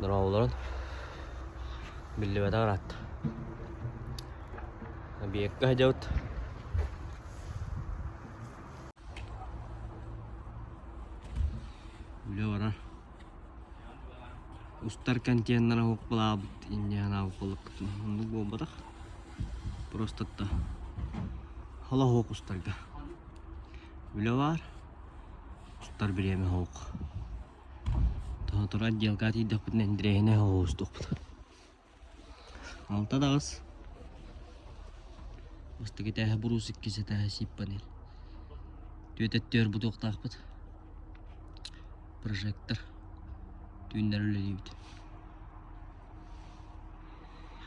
Дорооболорун. Биллибэтэх ыраатта. Объекка сылдьабыт. Үлэ барар. Устар контейнера уһукпалаабыт инньэ санаабыт оннук буолбатах. Просто холоһуок устарга. Үлэ баар. Устар бириэмэ суох. Тоһоторо отделка тиийдэхпитинэ интэриэһинэй оҕустуохпут. Алта даҕыс. Бастакы этээһэ буруус, иккис этээһэ сип панель. Түөрт өттүгэр бутуохтаахпыт. Прожектор. Түүннэри үлэлиибит.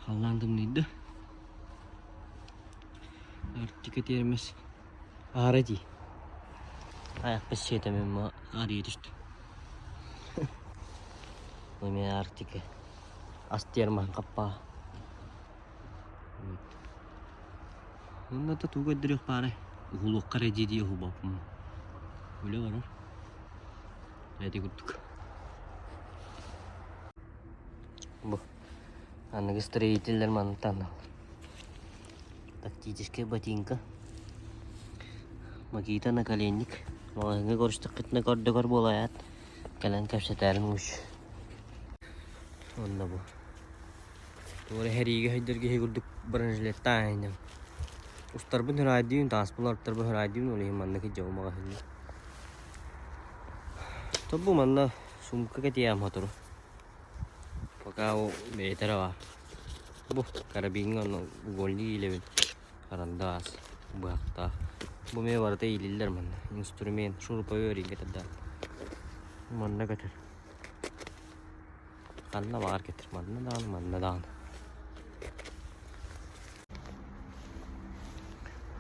Халлаан тымныйда. Арктика тиэрмэс Аара дии. Айахпыт сиэтэмин арыйа түстүм. Эмиэ Арктика. Ас термоһын хаппаа. Онно да тугу көрдөрүөх баарай? Уһулуохха эрэ дии-дии уһулбаппын. Үлэ барар. Эти курдук. Бу аныгы строителлэр мантан Тактическая ботинка. Макита наколенник. Маҕаһыыҥҥа көрүстэххитинэ көрдөгөр буолаайаат кэлэн кэпсэтээрин уч. Онно бу. Туора сэриигэ сылдьар киһи курдук бронежилеттаах айанньам. Устарбын ыраайдыыбын, тааспын олортарбын ыраайдыыбын, ол иһин манна сылдьабын маҕаһыыҥҥа. Тобу манна сумка кэтиэм сотору. Пока ол бэйэтэ эрэ баар. Бу карабиҥҥа онно угольник иилэбин. Харандаас, быһахтаах. Бу эмиэ барыта иилиллэр манна. Инструмент, шуруповерт кэтэрдээх. Манна көтөр. Ханна баҕар кэтэр. Манна даҕаны, манна даҕаны.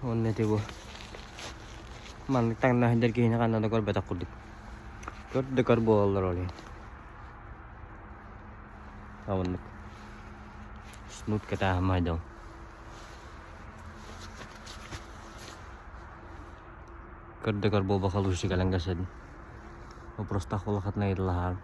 Уонна ити бу маннык таҥна сылдьар киһини ханна да көрбөтөх курдук. Көр да көр буолаллар ол иһин. Оннук. Снут кэтээһимай дьон. Көр да көр буолбаха лучше кэлэн кэсэдин. Вопростаах улахатына ыйыталаһаарым.